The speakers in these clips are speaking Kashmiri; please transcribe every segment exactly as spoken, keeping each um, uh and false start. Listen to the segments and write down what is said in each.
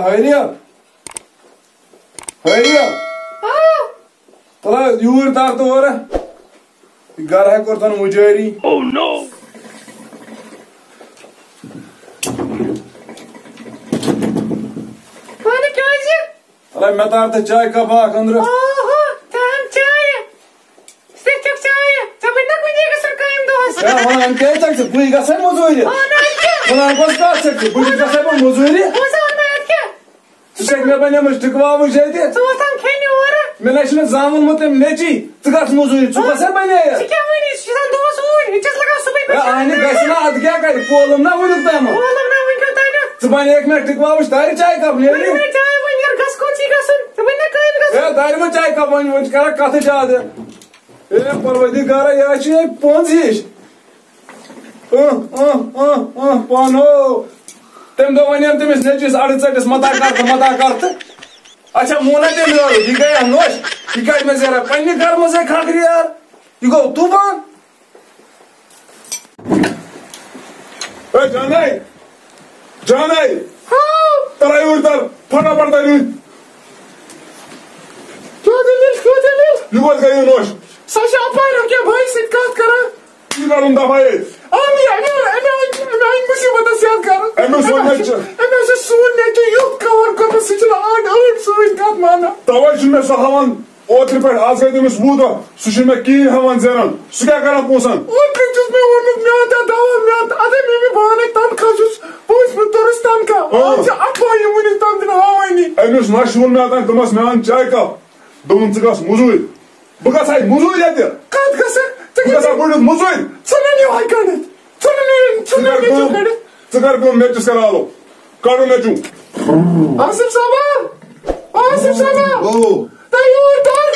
ہٲرِو۔ ہٲرِو۔ آ۔ تَلہٕ یوٗرۍ تَر تہٕ اورٕ۔ یہِ گَرٕ ہا کوٚرتَن مُجٲری۔ وَنہٕ کیٛازِ؟ اَلے، مےٚ تار تہٕ چاے کپ اکھ أنٛدرٕ۔ اوہو، تام چاے۔ ژٕ چھَکھ چاے۔ ژےٚ بَنہِ نا کُنہِ جایہِ گژھُن کامہِ دۄہَس؟ ہے، وَنان کیٛاہ چھَکھ ژٕ؟ بٕے گژھے مٔزوٗرِ۔ اَہَن، اَدٕ کیٛاہ؟ وَنان کۄس کَتھ چھَکھ ژٕ؟ بٕے گژھے پَتہٕ مٔزوٗرِ۔ بوز حظ، وَنان اَدٕ کیٛاہ؟ ژٕ چھَکھ مےٚ بَنیمٕژ ٹِکہٕ واوٕج ییٚتہِ۔ ژٕ ووٚتھ ہَم کھیٚنہِ اورٕ۔ مےٚ نہ چھُنہٕ زامُت مےٚ تٔمۍ نیٚچی۔ ژٕ کَتھ مٔزوٗرِ؟ ژٕ کۄس سا بَنے یَتھ؟ ژٕ کیٛاہ وَنہِ؟ ژٕ چھُکھ آسان دۄہَس اوٗرۍ۔ یہِ چھَس لَگان صُبحٲے پٮ۪ٹھ شامَس اَہنہِ تام۔ گژھِ نا، اَدٕ کیٛاہ کَرِ؟ پولُم نا وٕنیُک تامَتھ۔ پولُم نا وٕنکیٚن تامَتھ۔ ژٕ بَنیٚیَکھ مےٚ ٹِکہٕ واوٕج، تارِ چاے کَپ وٕنہِ نیرِ۔ وٕنہِ چاے وٕنہِ یَر گژھِ کوٚت چھِ گژھُن؟ ژٕ وَن نا کامہِ گژھُن۔ ہے، تارِ وۄنۍ چاے کَپ، وۄنۍ، وۄنۍ چھِ کَران کَتھٕ زیادٕ۔ اے پروردگارا، یہِ ہا چھِ یِہے پٔنٛز ہِش۔ اہ، اہ، اہ، اہ، پانو۔ تَمہِ دۄہ وَنیٚم تٔمِس نیٚچوِس اَڑٕ ژٔٹِس، متا کر تہٕ متا کر تہٕ۔ اچھا، مون نا تٔمۍ یورٕ، یہِ گٔیہ نوٚش۔ یہِ کَتہِ منٛز یارا؟ پننہِ گرٕ منٛزٕے کھکھرِ یار۔ یہِ گوٚو طوٗفان۔ اے جانے، جانے۔ ہاں۔ تَلہٕ یوٗرۍ تَر، فٹافٹ تَر یوٗرۍ۔ کیٛاہ دٔلیٖل، کیٛاہ دٔلیٖل؟ یہِ کوٚت گٔیو نوٚش؟ سۄ چھِ اَپٲرۍ رُکیا بھٲیِس سۭتۍ کَتھ کران۔ یہِ کَرُن دَفا ییٚتہِ۔ اَمہِ، اَمہِ، اَمہِ، اَمہِ، اَمہِ آیہِ مُصیٖبتَس یَتھ گَرَس۔ أمِس ووٚن مےٚ ژےٚ۔ أمۍ ہسا سون نیٚچوٗ یُتھ کَوَر کوٚرمُت، سُہ چھُنہٕ أڑۍ، أڑۍ سٲنۍ کَتھ مانان۔ تَوَے چھُنہٕ مےٚ سُہ ہاوان۔ اوترٕ پٮ۪ٹھ آز گٔے تٔمِس وُہ دۄہ، سُہ چھُنہٕ مےٚ کِہیٖنۍ ہٮ۪وان زینان۔ سُہ کیٛاہ کَران پونٛسَن؟ اوترٕ دیُت مےٚ ووٚنمُت، مےٚ اَنتہٕ دَوا، مےٚ اَنتہٕ، اَدَے مےٚ مےٚ بہٕ اَنَے تَنخواہ چھُس، پوٗنٛژمہِ توٚرُس تَنخواہ۔ اۭں۔ آز چھِ اَٹھووُہ یِم وٕنیُک تام تہِ نہٕ ہاوٲنی۔ أمِس نَشہِ ووٚن مےٚ اوتام، دوٚپمَس، مےٚ اَن چایہِ کَپ۔ دوٚپُن، ژٕ گژھ مٔزوٗرۍ۔ بہٕ گژھٕ ہا مٔزوٗرۍ اَتہِ۔ کَتھ گژھکھ؟ ژٕ بہٕ گژھٕ ہا گٔژھِتھ بٔڑِتھ مٔزوٗرۍ۔ ژٕ نہٕ نیوٗ ہاے کٔڑِتھ۔ ژٕ نہٕ نیوٗ، ژٕ ژٕ نہٕ کر نیوٗ کٔم، کٔڑِتھ۔ ژٕ کر کٲم، مےٚ کِس کر آلو۔ کڑو مےٚ چوٗ۔ آصف صٲبا! آصف صٲبا! او۔ تۄہہِ یوٗر تۄہہِ۔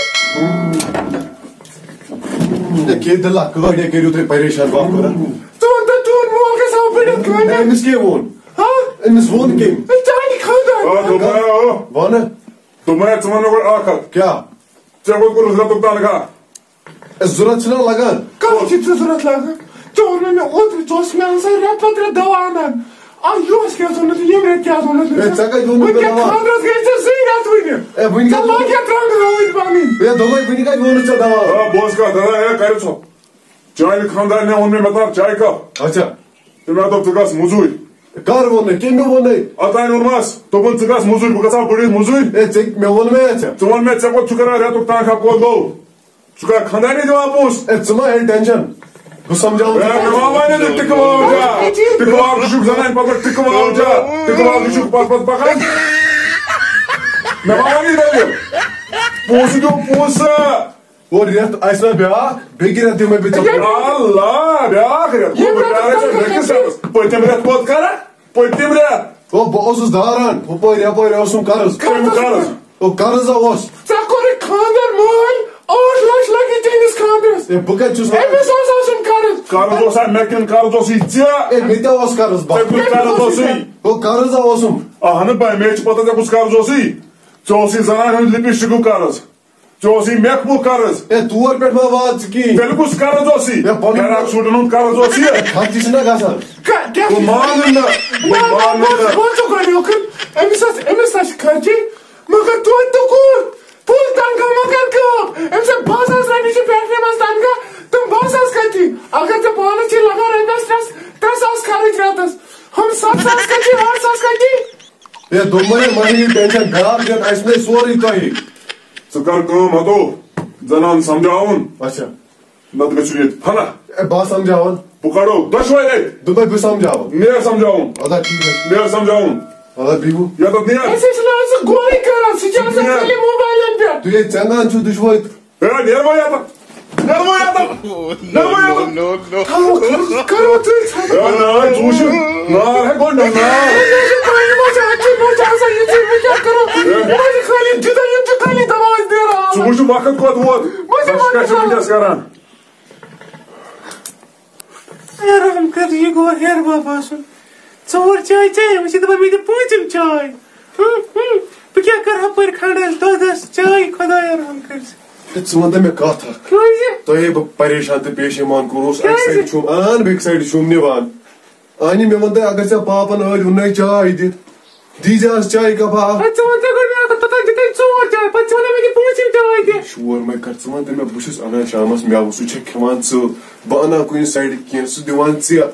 ہے، کیٛاہ دٔلیٖلہ؟ کٲڑۍ ہے کٔرِو تُہۍ پریشان، باپٲرا۔ ژٕ وَن تہٕ، چون مول گژھِ ہا بٔڑِتھ کامہِ۔ ہے، أمِس کیٛاہ ووٚن؟ ہاں؟ أمِس ووٚن کٔمۍ؟ ہے، چانہِ خانٛدارِ۔ آ، دوٚپمَے، آ۔ وَنہٕ۔ دوٚپمَے، ژٕ وَن مےٚ گۄڈٕ اَکھ کَتھ۔ کیٛاہ؟ ژےٚ کوٚت کوٚرُتھ رٮ۪تُک تنخواہ؟ اے، ضروٗرت چھِنہ لگان۔ کَتھ چھِ ژےٚ ضروٗرت لگان؟ ژےٚ ووٚن مےٚ اوترٕ، ژٕ اوسُکھ مےٚ آسان رٮ۪تہٕ پتہٕ رٮ۪تہٕ دوا اَنان۔ آ، یہِ اوس کیٛاہ ضروٗرت؟ ییٚمہِ رٮ۪تہٕ کیٛاہ ضروٗرت؟ اے، ژےٚ کَتہِ ووٚنُتھ مےٚ مےٚ کیٛاہ دوا؟ خانٛدرَس گٔے ژےٚ زٕے رٮ۪تھ وٕنہِ۔ اے، وٕنہِ ژےٚ کَتہِ لَگہِ ہا ترٛنٛگ ہاوٕنۍ پَنٕنۍ۔ اے، دوٚپمَے، وٕنہِ کَتہِ ووٚنُتھ ژےٚ دوا؟ آ، بوز کَتھ، دَپان، اے، کَرِ ژھۄپ۔ چانہِ خانٛدارنہِ ووٚن مےٚ، مےٚ تھاو چایہِ کَپ۔ اچھا۔ تٔمۍ ہا دوٚپ، ژٕ گژھ مٔزوٗرۍ۔ کَر ووٚنُے؟ کٔمۍ ووٚنُے؟ اوٚتانۍ ووٚنمَس، دوٚپُن، ژٕ گژھ مٔزوٗرۍ، بہٕ گژھٕ ہا بٔڑِس مٔزوٗرۍ۔ اے، ژےٚ، مےٚ ووٚن مےٚ ژےٚ۔ ژٕ وَن مےٚ، ژےٚ کوٚت چھُکھ کران رٮ۪تُک تنخواہ، کوٚت گوٚو؟ ژٕ چھُکھا خانٛدارنہِ دِوان پونٛسہٕ؟ اے، ژٕ ما ہیٚیہِ ٹٮ۪نشن، بہٕ سمجھاوَتھ اے، ژٕ۔ مےٚ ما وَنے ژٕ ٹِکہٕ واو جا؟ ٹِکہٕ واو چھُکھ زَنانہِ پَتہٕ پَتہٕ ٹِکہٕ واو جا؟ ٹِکہٕ واو چھُکھ پَتہٕ پَتہٕ پَکان؟ مےٚ ما وَنے دٔلیٖل؟ پونٛسہٕ دیُن پونٛسہٕ۔ اور رٮ۪تھ آسہِ نا بیٛاکھ، بیٚکہِ رٮ۪تھ دِمے بہٕ ژےٚ۔ اللہ، بیٛاکھ رٮ۪تھ۔ ییٚمہِ بہٕ رٮ۪تُک پیارے ژےٚ تنخواہ بیٚکِس رٮ۪تَس۔ پٔتِم رٮ۪تھ کوٚت کَرَکھ؟ پٔتِم رٮ۪تھ۔ او، بہٕ اوسُس داران، ہُپٲرۍ یَپٲرۍ اوسُم قرض۔ کَمیُک قرض؟ او، قرض ہا اوس۔ ژےٚ کوٚرُے خانٛدر مٲلۍ ٲٹھ لَچھ لَگہِ چٲنِس خانٛدرَس۔ ہے، بہٕ کَتہِ چھُس وَنان؟ أمِس اوس آسُن قرض۔ قرض اوسا مےٚ کِنہٕ قرض اوسُے ژےٚ؟ ہے، مےٚ تہِ اوس قرض، بَس۔ ژےٚ کیُتھ قرض اوسُے؟ او، قرض ہا اوسُم۔ اَہنہٕ، بہٕ، مےٚ چھِ پَتہ ژےٚ کُس قرض اوسُے۔ ژےٚ اوسُے زَنانہِ ہُنٛد لِپسٹِکُک قرض۔ ژےٚ اوسُے میک بُک قرض۔ ہے، تور پٮ۪ٹھ ما وات ژٕ کِہیٖنۍ؟ تیٚلہِ کُس قرض اوسُے؟ ہے، پَنُن فراک سوٗٹَن ہُنٛد قرض اوسُے۔ خرچہِ چھِنہ گژھان۔ کا-، کیٛاہ بہٕ چھُ؟ مانہٕ نہٕ، بہٕ نہ، نہ، مانہٕ بہٕ نہٕ۔ بہٕ چھُس گۄڈٕ یوکُن، أمِس ٲس، أمِس ٲس خرچہِ، مگر توتہِ تہِ کوٗر، فُل تنخواہ مگر کٲم۔ أمِس ٲس باہ ساس رۄپیہِ چھِ پٮ۪ٹھنہِ منٛز تنخواہ، تِم باہ ساس کَتہِ؟ اگر ژےٚ پانَس چھِ لَگان رۄپیَس ترٛےٚ، ترٛےٚ ساس خرٕچ رٮ۪تَس، ہُم سَتھ ساس کَتہِ، ٲٹھ ساس کَتہِ؟ ہے، دوٚپمَے، مَہ ہیٚیِو ٹٮ۪نشَن، بیٛاکھ رٮ۪تھ آسہِ مےٚ سورُے تۄہہِ۔ ژٕ کر کٲم ہتو، زنان سمجھاوُن۔ اچھا۔ نتہٕ گٔژھِو ییٚتہِ فنا۔ اے، بہٕ ہا سمجھاوَن۔ بہٕ کڑو دۄشوے اَتہِ۔ دوٚپمَے، بہٕ سمجھاوَن۔ نیر سمجھاوُن۔ اَدٕ ہا، ٹھیٖک حظ چھُ۔ نیر سمجھاوُن۔ اَدٕ ہا، بِہِو۔ ییٚتٮ۪تھ نیر۔ أسۍ ٲسۍ نہٕ آز سُہ غورٕے کران، سُہ چھُ آسان نیر۔ خٲلی موبایلَن پٮ۪ٹھ۔ تُہۍ ہے ژٮ۪نان چھِو دُشوَے۔ ہے، نیر وۄنۍ ییٚتٮ۪تھ۔ نیر وۄنۍ ییٚتٮ۪تھ۔ نیر وۄنۍ ییٚتٮ۪تھ۔ کرو، کرو، کرو تُہۍ ژھۄپہٕ۔ ہے، نار، ژٕ وٕچھ۔ نار، ہے، گۄڈٕ نار۔ ہے، مےٚ چھُ پَے، یِمو چھِ اَتہِ چھِ، یِمو چھِ آسان یِژٕے، وۄنۍ کیٛاہ کرو؟ ہے۔ یِمو چھِ خٲلی جِدَے، یِم چھِ خٲلی دَوا اَسہِ نیران۔ ژٕ وٕچھ، وقت کوٚت ووت۔ وۄنۍ چھِ بہٕ چھُس وقت کیٛاہ چھُ وَنان۔ وٕنکیٚس کران؟ اے رحم کر، یہِ گوٚو ہیر باب آسُن۔ ژور چاے چیٚیہِ، وۄنۍ چھِ دَپان مےٚ دِ پوٗنٛژِم چاے۔ ہم، ہم۔ بہٕ کیٛاہ کَرٕ ہُپٲرۍ کھنٛڈَس، دۄدَس، چاے، خۄدایا رحم کٔرِتھ۔ ہے، ژٕ وَن تہٕ مےٚ کَتھ اَکھ۔ کیٛازِ؟ تۄہے بہٕ پریشان تہٕ پیشیمان کوٚروس، اَکہِ کیٛازِ؟ سایڈٕ چھُم اَنان، بیٚکہِ سایڈٕ چھُم نِوان۔ اَنہِ مےٚ وَن تہٕ، اگر ژےٚ پاپَن ٲدۍ ووٚننَے چاے دِتھ، دیٖزِ حظ چایہِ کپا اکھ۔ اَدٕ ژٕ وَن تہٕ گۄڈٕ مےٚ اکھ، توٚتام دِتَے ژور چاے، پَتہٕ ژٕ وَنَے مےٚ دِ پوٗنٛژِم چاے تہِ۔ شور مہ کر، ژٕ وَن تہٕ مےٚ، بہٕ چھُس اَنان شامَس مٮ۪وٕ، سُہ چھےٚ کھٮ۪وان ژٕ، بہٕ اَنہٕ ہا کُنہِ سایڈٕ کینٛہہ، سُہ دِوان ژےٚ۔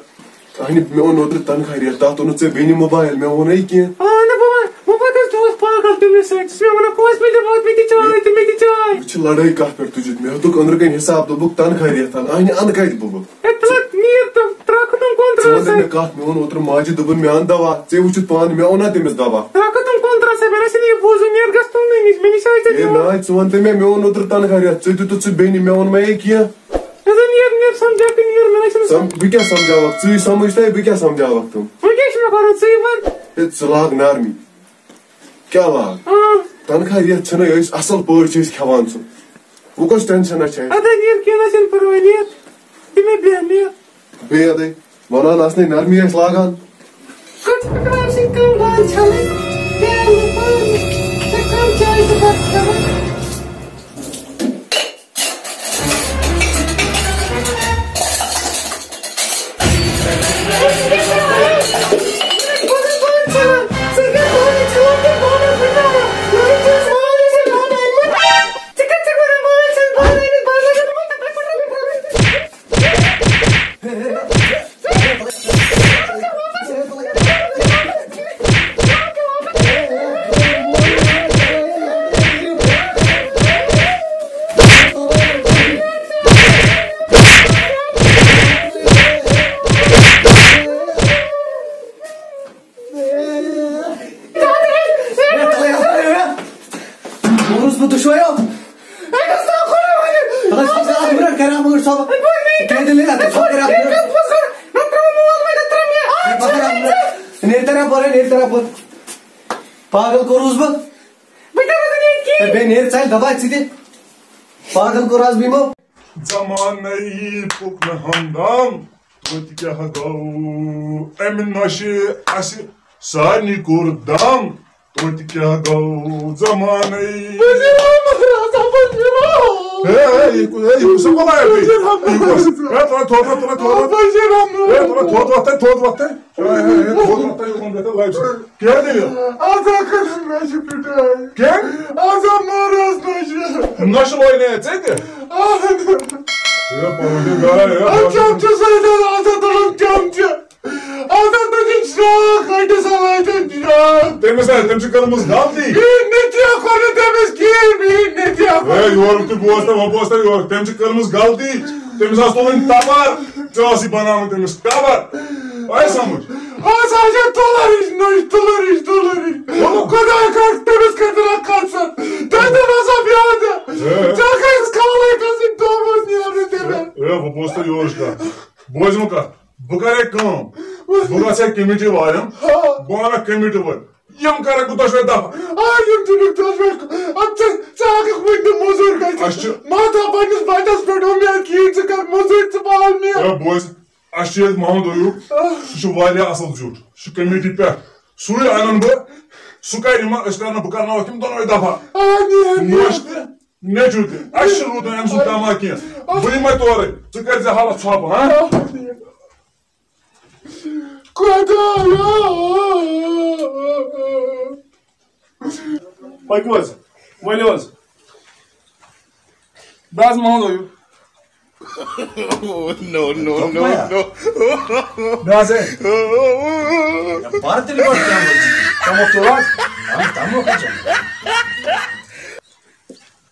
اَہنہِ، مےٚ اوٚن اوترٕ تنخواہ رٮ۪تھ، تَتھ اوٚنُتھ ژےٚ بیٚنہِ موبایل، مےٚ ووٚنُے کینٛہہ۔ آ، نہ بابا، بہٕ پَتہٕ حظ تھوٚوُس پاگل تٔمِس سۭتۍ، ژٕ مےٚ وَنان پانٛژھ مِنٹہِ وات مےٚ تہِ چاے تہٕ مےٚ تہِ چاے۔ وۄنۍ چھِ لڑٲے کَتھ پٮ۪ٹھ تُجِتھ، مےٚ ہیوٚتُکھ أنٛدرٕ کَنۍ حِساب، دوٚپُکھ تنخواہ رٮ۪تھ، اَہنہِ، اَنہٕ کَتہِ بہٕ بہٕ؟ ہے، ترٛکھ نیر تہٕ ترٛکھ نہٕ کُن ژٕ ترٛٲو وَن تہٕ سا۔ مےٚ کَتھ، مےٚ ووٚن اوترٕ ماجہِ، دوٚپُن، مےٚ اَن دوا، ژےٚ وٕچھُتھ پانہٕ، مےٚ اوٚنا تٔمِس دوا۔ ترٛکھ تہٕ کُن ترٛٲو سا، مےٚ نہ چھُنہٕ یہِ بوزُن، نیر گژھ تُہُنٛدُے نِش، مےٚ نِش آے ژےٚ ہے دِوان۔ ناے، ژٕ وَن تہٕ مےٚ، مےٚ اوٚن اوترٕ تنخواہ رٮ۪تھ، ژےٚ دیُتُتھ سُہ بیٚنہِ، مےٚ ووٚن مےٚ ہے کینٛہہ۔ ہے زَن نیر، نیر سَمجھاو تہٕ نیر، مےٚ نہ چھُنہٕ سَم-، بہٕ کیٛاہ سَمجھاوَکھ، ژٕے سَمجھ تہٕ بہٕ کیٛاہ سَمجھاوَکھ تِم؟ وۄنۍ کیٛاہ چھُ مےٚ کَرُن، ژٕے وَن۔ ہے، ژٕ لاگ نرمی۔ کیٛاہ لاگ؟ آ۔ تنخواہ رٮ۪تھ چھِنَے أسۍ اَصٕل پٲٹھۍ چھِ أسۍ کھٮ۪وان سُہ۔ وۄنۍ کۄس ٹٮ۪نشَنا چھِ اَسہِ؟ اَدٕ نیر، کینٛہہ نہ چھُنہٕ پَرواے، نیر۔ تہِ مےٚ بیٚہہ، نیر۔ بیٚیہِ اَدَے وَنان آسنَے نرمی آسہِ لاگان۔ کَتھ پٮ۪ٹھ آسہِ کٲم بانہٕ چھَلٕنۍ؟ بیٚہہ نہٕ پانہٕ۔ ژےٚ کَم چایہِ تہٕ بَتہٕ کھٮ۪وان؟ کوٚرُس بہٕ دُشویو۔ تَلہٕ حظ، ژٕ اَتھ مُرَر کَران مٲر صٲب۔ کیٛاہ دٔلیٖل اَتھ؟ ژٕ کَران مٲر۔ ہے، بہٕ کَران مٲر۔ نیرِ تَران بۄن، ہے، نیرِ تَران بۄن۔ پاگل کوٚرُس بہٕ۔ بہٕ کَرٕ نہٕ ییٚتہِ کِہیٖنۍ۔ ہے، بیٚیہِ نیرِ ژَلہِ دَبا ژٕ تہِ۔ پاگل کوٚر آز بہٕ یِمو۔ زمانَے پوٚک نہٕ ہمدم، توتہِ کیٛاہ گوٚو؟ اَمہِ نۄشہِ اَسہِ سارنٕے کوٚر دم، توتہِ کیٛاہ گوٚو؟ زمانَے۔ وزیر اعظم، وزیر اعظم۔ ہے، ہے، یہِ کُس، ہے، یہِ کُس بَلایا بیٚیہِ؟ وزیر اعظم۔ یہِ کُس؟ ہے، تھوڑا تھوٚد وۄتھ، تھوڑا تھوٚد وۄتھ۔ وزیر اعظم۔ ہے، تھوڑا تھوٚد وۄتھ، تھوٚد وۄتھ۔ ہے، ہے، ہے، تھوٚد وۄتھ، تھوٚد وۄتھ۔ کیٛاہ دٔلیٖل؟ آز ہا کٔرٕن مےٚ چھِ پِٹٲے۔ کیٛاہ؟ آز ہا مٲرٕس نۄشہِ۔ نۄشہِ لوے نے ژےٚ تہِ؟ اہن۔ ہے، پروردگارا، ہے، اَدٕ کیٛاہ چھُ سۭتۍ؟ آز ہا تُلُن کیٛاہ چھِ؟ آز ہا تُجِن شراکھ، أٹِس ہا واتن شراکھ۔ تٔمِس ہا، تٔمۍ چھِ کٔرمٕژ غلطی۔ میٛٲنۍ نیٚچوۍ کوٚر نہٕ تٔمِس کِہیٖنۍ، میٛٲنۍ نیٚچوۍ کوٚر۔ ہے، یورٕ تہِ بوز تہٕ وۄنۍ بوز تہٕ یورٕ۔ تٔمۍ چھِ کٔرمٕژ غلطی۔ تٔمِس آسہٕ تُلٕنۍ تبر، ژےٚ ٲسٕے بناوٕنۍ تٔمِس قبر۔ آے سمجھ؟ آز آے چھےٚ تُلر ہِش نٔج، تُلر ہِش، تُلر ہِش۔ خۄداے کر تٔمِس خٲطرٕ اکھ خدشت۔ تٔمۍ دوٚپ، ہسا بیٚہہ تہٕ۔ ہے۔ ژےٚ گژھِ کالے گژھٕنۍ تومُل نیرُن تٔمِس۔ ہے، بہٕ بوزٕ تۄہہِ یورٕچ کتھ۔ بوزِو کتھ۔ بہٕ کرے کٲم۔ بہٕ گژھٕ ہے کمیٹی والٮ۪ن۔ ہا۔ بہٕ انکھ کمیٹی وٲلۍ۔ یِم کرکھ بہٕ دۄشوے دفعہ۔ آ، یِم چھِ مےٚ دۄشوے۔ اَدٕ ژٕ، ژٕ ہٮ۪ککھ وٕنہِ تہِ موٚزوٗرۍ گٔژھِتھ۔ اَسہِ چھِ مہ تھاو پنٛنِس بَچَس پٮ۪ٹھ اُمید کِہیٖنۍ، ژٕ کر موٚزوٗرۍ، ژٕ پال مےٚ۔ ہے بوز، اَسہِ چھُ ییٚتہِ محمد ایوٗب، آ۔ سُہ چھُ واریاہ اَصٕل زیُٹھ، سُہ چھُ کمیٹی پٮ۪ٹھ، سُے اَنَن بہٕ، سُہ کَرِ یِمَن، أسۍ کَرناو، بہٕ کَرناوَکھ یِم دۄنوَے دفعہ۔ آ، نیر، نیر۔ نوٚش تہِ، نیٚچوٗ تہِ، اَسہِ چھُ روٗدمُت أمۍ سُنٛد تما کینٛہہ، بہٕ یِمَے تورَے، ژٕ کٔرۍ زِ حالَس ژھۄپہٕ، ہاں؟ آ، نیر۔ خۄدایا۔ پٔکِو حظ، ؤلِو حظ۔ بہٕ حظ مانو یہِ۔ No, no, no, no۔ بہٕ حظ ہے۔ بار تیٚلہِ گۄڈٕ کیٛاہ وَنہِ؟ تَموکھ تُل حظ۔ اَہَن، تَموکھ حظ چٮ۪مو۔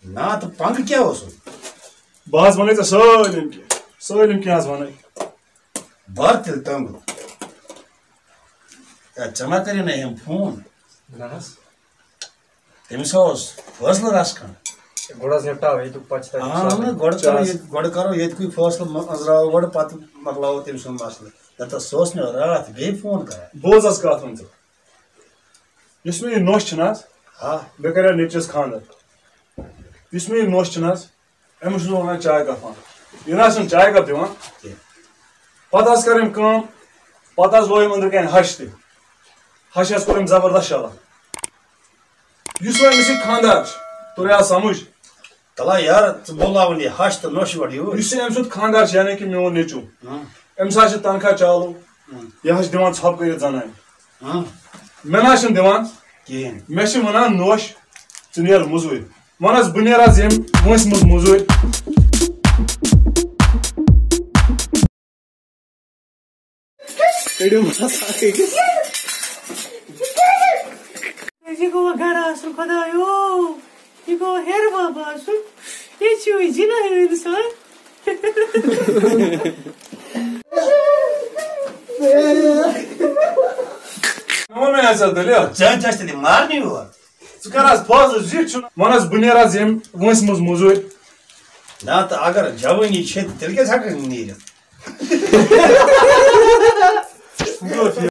نا، تہٕ پنٛگہٕ کیٛاہ اوسُن؟ بہٕ حظ وَنَے ژےٚ سٲلِم کینٛہہ، سٲلِم کینٛہہ حظ وَنَے۔ بَر تیٚلہِ تَمبہٕ۔ ہے، ژےٚ ما کَرے نہ أمۍ فون؟ نہ حظ۔ تٔمِس ہا اوس فٲصلہٕ رَژھ کھنٛڈ۔ گۄڈٕ حظ نِپٹاو ییٚتیُک، پَتہٕ چھِ تَتہِ آ، سَمٕجھ۔ نہ، گۄڈٕ کَرو چَلو۔ ییٚتہِ، گۄڈٕ کَرو ییٚتہِ کُے فٲصلہٕ، مۄ-، أنٛزراوو گۄڈٕ، پَتہٕ مۄکلاوو تٔمۍ سُنٛد مَسلہٕ۔ نَتہٕ سُہ اوس مےٚ راتھ بیٚیہِ فون کَران۔ بوز حظ کَتھ وۄنۍ ژٕ۔ یُس مےٚ یہِ نۄش چھِنہٕ حظ، آ۔ مےٚ کَریو نیٚچوِس خانٛدَر۔ یُس مےٚ یہِ نۄش چھِنہٕ حظ، أمِس چھُس بہٕ وَنان چاے کَپ اَن۔ یہِ نہ حظ چھُنہٕ چاے کَپ دِوان۔ کینٛہہ۔ پَتہٕ حظ کٔر أمۍ کٲم، پَتہٕ حظ لوو أمۍ أنٛدرٕ کَنۍ ہَش تہِ۔ ہَشہِ حظ کوٚر أمۍ زبردست شَلہٕ۔ یُس وۄنۍ أمِس یہِ خانٛدار چھُ، توٚر حظ سَمٕجھ؟ تَلا یارٕ، ژٕ بولاوُن یہِ ہَش تہٕ نۄش یورٕ یوٗرۍ۔ یُس یہِ أمۍ سُنٛد خانٛدار چھُ، یعنی کہِ میون نیٚچوٗ، ہاں۔ أمِس حظ چھِ تنخواہ چالوٗ، ہاں۔ یہِ حظ چھِ دِوان ژھۄپہٕ کٔرِتھ زَنانہِ۔ ہاں۔ مےٚ نہ حظ چھِنہٕ دِوان کِہیٖنۍ۔ مےٚ چھِ وَنان نوش، ژٕ نیر مٔزوٗرۍ۔ وَن حظ، بہٕ نیرٕ حظ ییٚمہِ وٲنٛسہِ منٛز مٔزوٗرۍ۔ کٔڑِو مَس اَکھ أکِس۔ یہِ گوٚو گَرٕ آسُن، خۄدایو۔ یہِ گوٚو ہیرٕ باب آسُن۔ یہِ چھُ وۄنۍ جِناح اِنسان۔ ووٚن مےٚ ہسا دٔلیٖل۔ ژےٚ ٲسۍ تیٚلہِ مارنی یور۔ ژٕ کر حظ پوز، زِٹھ چھُنہٕ۔ وَن حظ، بہٕ نیرٕ حظ ییٚمہِ وٲنٛسہِ منٛز مٔزوٗرۍ۔ نہ تہٕ اگر جوٲنی چھے، تیٚلہِ کیٛازِ ہٮ۪ککھ نہٕ نیٖرِتھ؟